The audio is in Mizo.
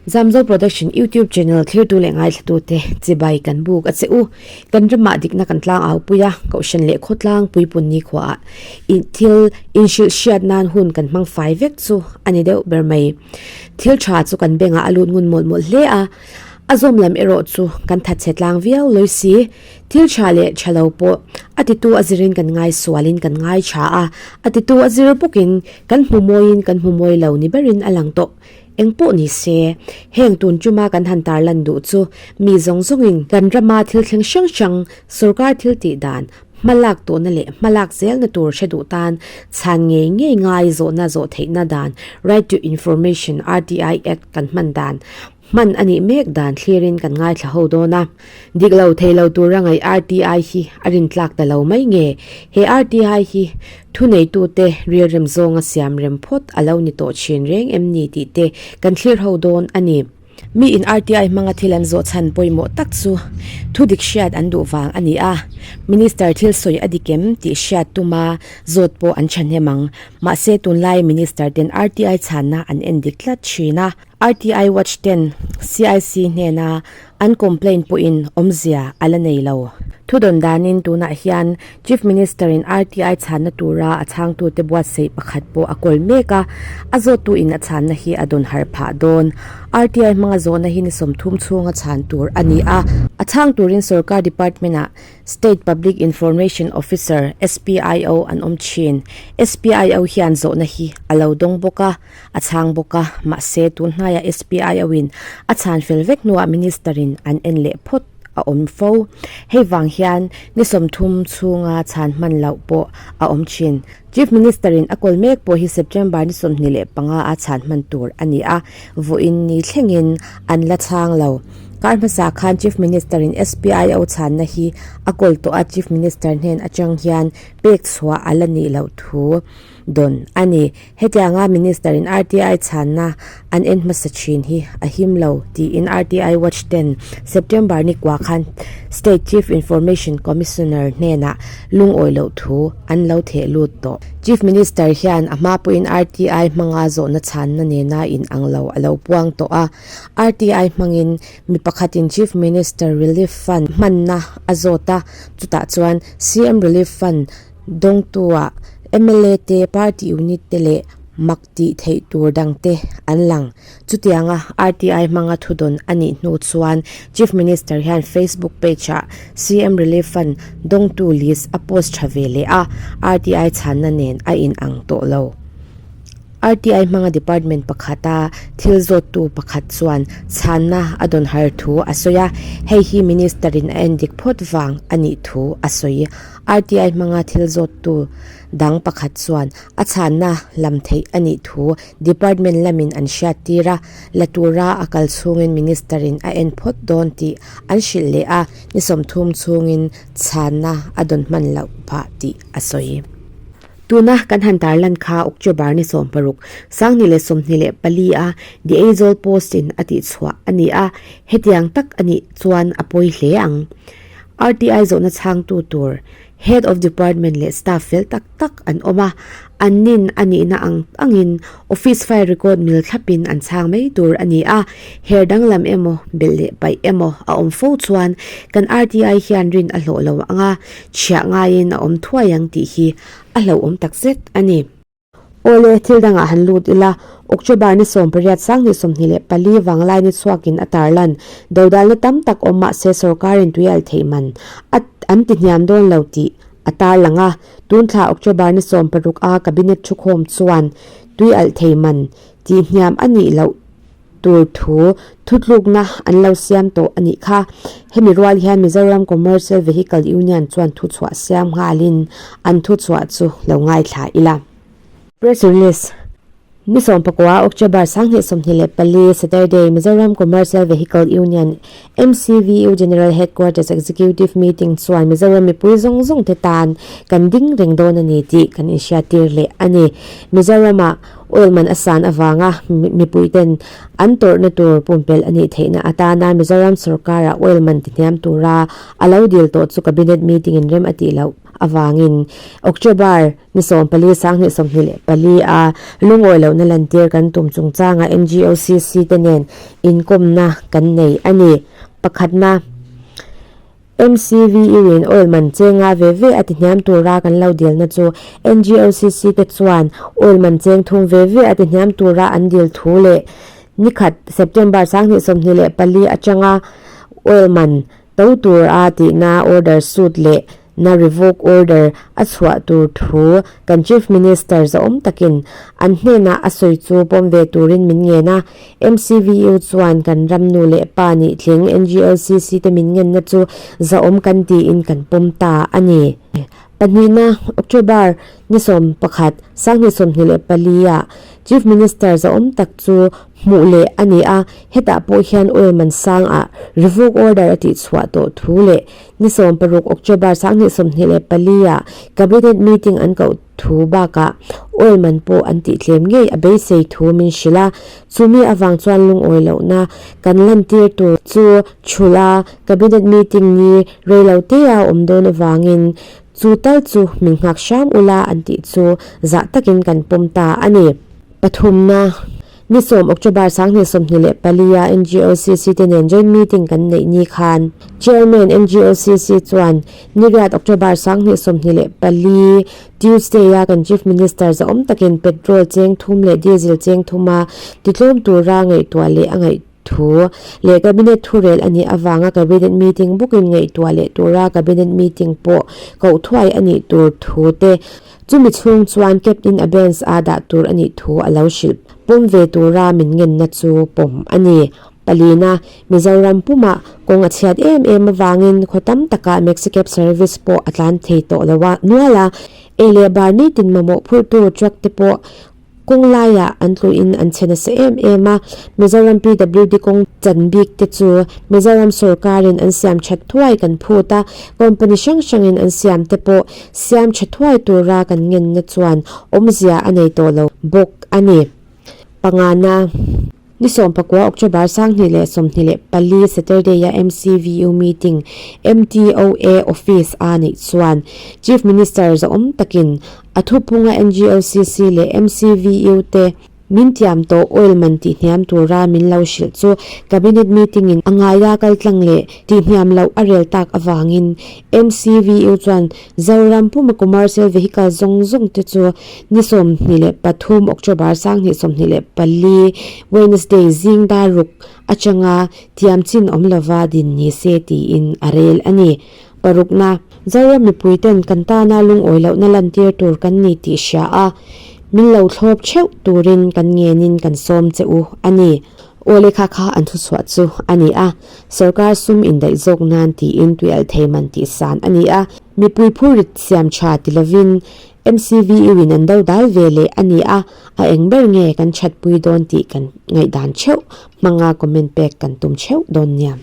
Zamzo Production YouTube channel thlirtu leh ngaithlatute chibai kan buk a che u. Kan ramah dikna kan tlang au pui a, Kohhran leh khawtlang puipun nikhuaah i thil inhrilh hriat nan hun kan hmang fai vek chu a ni deuh ber mai. Thil tha chu kan bengah a lut ngun mawlh mawlh hle a, a zawm lam erawh chu kan thatchhe tlang viau lawi si. Thil tha leh tha lo pawh a titu a zirin kan ngai sualin kan ngai tha a, a titu a zir bawkin kan hmu mawiin kan hmu mawi lo ni berin a lang tawh. Eng pawh ni se, heng tun chuma kan han tarlan duh chu mi zawng zawngin kan rama thil thleng hrang hrang, sorkar thil tih dan, hmalak tawhna leh hmalak zelna tur hre duh tan chhan ngei ngei ngai zawhna zawh theihna dan, Right to Information, RTI, Act kan hman dan, Hman a nih mek dan thlirin kan ngaithla ho dawn a. Dik lo thei lo tura ngaih RTI hi a rintlak ta lo mai nge? He RTI hi thuneitute rilrem zawnga siam rem phawt a lo ni tawh thin reng em ni tih te kan thlir ho dawn a ni. Mi in RTI hmanga thil an zawh chhan pawimawh tak chu thu dik hriat an duh vang a ni a. Minister thil sawi a dik em tih hriat tuma zawt pawh an thahnem ang. Mahse tunlai Minister ten RTI chhanna an en dik tlat thin a. RTI Watch ten CIC hnena an complaint pawhin awmzia a la nei lo. Thudawn danin tunah hian Chief Minister in RTI chhanna tura a chhangtute buatsaih pakhat pawh a kawl mek a, a zawttu in a chhanna hi a dawn harh phah dawn. RTI hmanga zawhna hi ni 30 chhunga chhan tur a ni a, a chhang turin sorkar department ah State Public Information Officer, SPIO, an awm thin. SPIO hian zawhna hi a lo dawng bawk a. A chhang bawk a, mahse tun hnaiah SPIO-in a chhan fel vek hnuah Minister-in an en leh phawt a awm fo. Hei vang hian ni 30 chhunga chhan hman loh pawh a awm thin. Chief Minister-in a kawl mek pawh hi September ni 25 a chhan hman tur a ni a, vawiin ni thlengin an la chhang lo. Kar hmasa khan Chief Minister-in SPIO chhanna hi a kawl tawh a, Chief Minister hnen atang hian pek chhuah a la nih loh thu dawn a ni. Hetianga Minister in RTI chhanna an en hmasa thin hi a him lo tiin RTI Watch ten September ni kua khan State Chief Information Commissioner hnenah lungawi loh thu an lo theh lut tawh. Chief Minister hian a hma pawhin RTI hmanga zawhna chhanna nena in ang lo a lo puang tawh a. RTI hmangin mi pakhatin Chief Minister Relief Fund hmanna a zawt a, chutah chuan CM Relief Fund Dawngtua mla te, party unit te leh mak tih theih tur dang te an lang. Chutianga RTI hmanga thudawn a nih hnu chuan Chief Minister hian Facebook page ah CM Relief Fund dawngtu list a post tha ve leh a, RTI chhanna nen a inang tawh lo. RTI hmanga department pakhata thil zawttu pakhat chuan chhanna a dawn har thu a sawi a, hei hi Minister in a endik phawt vang a nih thu a sawi. RTI hmanga thil zawttu dang pakhat chuan a chhanna lam theih a nih thu department lamin an hriattir a, la tura a kal chhungin Minister in a en phawt dawn tih an hrilh leh a, ni 30 chhungin chhanna a dawn hman loh phah tih a sawi. Tuna kan han tarlan kha October ni 16, 2024 a The Aizawl Post in a tihchhuah a ni a, hetiang tak a nih chuan a pawi hle ang. RTI zawhna chhangtu tur Head of Department leh staff fel tak tak an awm a, an nin a nihna ang angin office file record mil thlapin an chhang mai tur a ni a, her danglam emaw, belh leh paih emaw a awm fo chuan kan RTI hian rin a hlawh lo ang a, chhiah ngaiin a awm thuai ang tih hi a hlauhawm takzet a ni. Awle, thil dangah han lut ila, October ni 18 2024 vanglai ni chhuakin a tarlan. Dodalna tam tak awm mah se sorkarin tuial theih man a an ti hniam dawn lo tih a tarlang a. Tun thla October ni 16 a Cabinet thukhawm chuan tuialh thei man tih hniam a nih loh tur thu thutlukna an lo siam tawh a nih kha. Hemi rual hian Mizoram Commercial Vehicle Union chuan thuchhuah siam nghalin an thuchhuah chu lo ngaithla ila. Press Release, Ni 19 October 2024, Saturday, Mizoram Commercial Vehicle Union, MCVU, General Headquarters Executive Meeting chuan Mizoram mipui zawng zawng te tan kan ding reng dawn a ni tih kan inhriattir leh a ni. Mizoramah Oil man a san avanga mipuiten an tawrhna tur pumpelh a nih theihna atana Mizoram sorkara oil man tihniam tura a lo dil tawh chu Cabinet meeting in rem a tih loh. avangin October ni 14 2024 a lungawi lohna lantir kan tum chungchanga NGOCC te nen inkawmna kan nei a ni. Pakhatna. MCVU in oil man cheng a ve ve a ti hniam tura kan lo dilna chu NGOCC te chuan oil man cheng thum ve ve a ti hniam tura an dil thu leh nikhat September 2024 atanga oil man to tur a tihna order sut leh na revoke order a chhuah tur thu kan Chief Minister zahawm takin an hnenah a sawi chu pawm ve turin min ngen a. MCVU chuan kan ram nu leh pa nih tling NGLCC te min ngenna chu zahawm kan tiin kan pawm ta a ni. Pahnihna, October ni 11, 2024 ah Chief Minister zahawm tak chu hmuh leh a ni a, hetah pawh hian oil man sang ah revoke order a tihchhuah tawh thu leh Ni 16 October 2024 ah Cabinet meeting an koh thu bakah oil man pawh an tih tlem ngei a beisei thu min hrilh a, chumi avang chuan lungawi lohna kan lantir tur chu chhulh a, Cabinet meeting ni reilo te a awm dawn avangin chu tal chu min nghak hram ula an tih chu zah takin kan pawm ta a ni. Pathumna. Ni 10 October 2024 a NGOCC te nen joint meeting kan neih ni khan Chairman NGOCC chuan ni riat October 2024 Tuesday a kan Chief Minister zahawm takin petrol cheng thum leh diesel cheng thuma titlawm tura ngaihtuah leh a ngaih thu leh Cabinet thurel a nih avanga Cabinet meeting bawkin ngaihtuah leh tura Cabinet meeting pawh koh thuai a nih tur thu te Chumi chhung chuan Captain Abens a dah tur a nih thu a lo hrilh pawm ve tura min ngenna chu pawm a ni. Palina, Mizoram pumah kawng a chhiat em em avangin khaw tam takah Maxicab service pawh a tlan thei tawh lo a nual a, ei leh bar nitin mamawh phurtu truck te pawh Kawng laiah an tluin an chhe nasa em em a, Mizoram PWD kawng chan bik te chu Mizoram sorkarin an siam that thuai kan phut a, company hrang hrangin an siam te pawh siam tha thuai tura kan ngenna chuan awmzia a nei tawh lo bawk a ni. Pangana. Ni 19 October 2024 Saturday a MCVU meeting MTOA office a neih chuan Chief Minister zahawm takin a thuphunga NGOCC leh MCVU te min tiam tawh oil man tihhniam tura min lo hrilh chu Cabinet meeting in a ngaia kaltlang leh tihhniam loh a rel tak avangin MCVU chuan Zoram puma commercial vehicle zawng zawng te chu ni 23 October 2024 Wednesday zing dar ruk atanga tiam chin awm lova din ni se tiin a rel a ni. Parukna, Zoram mipui ten kan tana lungawi lohna lantir tur kan ni tih hria a, min lo thlawp theuh turin kan ngenin kan sawm che u a ni. Aw lehkha kha an thuchhuah chu a ni a, Sorkar sum indaih zawk nan tiin tuialh thei man tih san a ni a, mipui phurrit siam tha ti lovin MCVU in an do dal ve leh a ni a, a eng ber nge kan thatpui dawn tih kan ngaihdan theuh hmanga comment pek kan tum theuh dawn nia.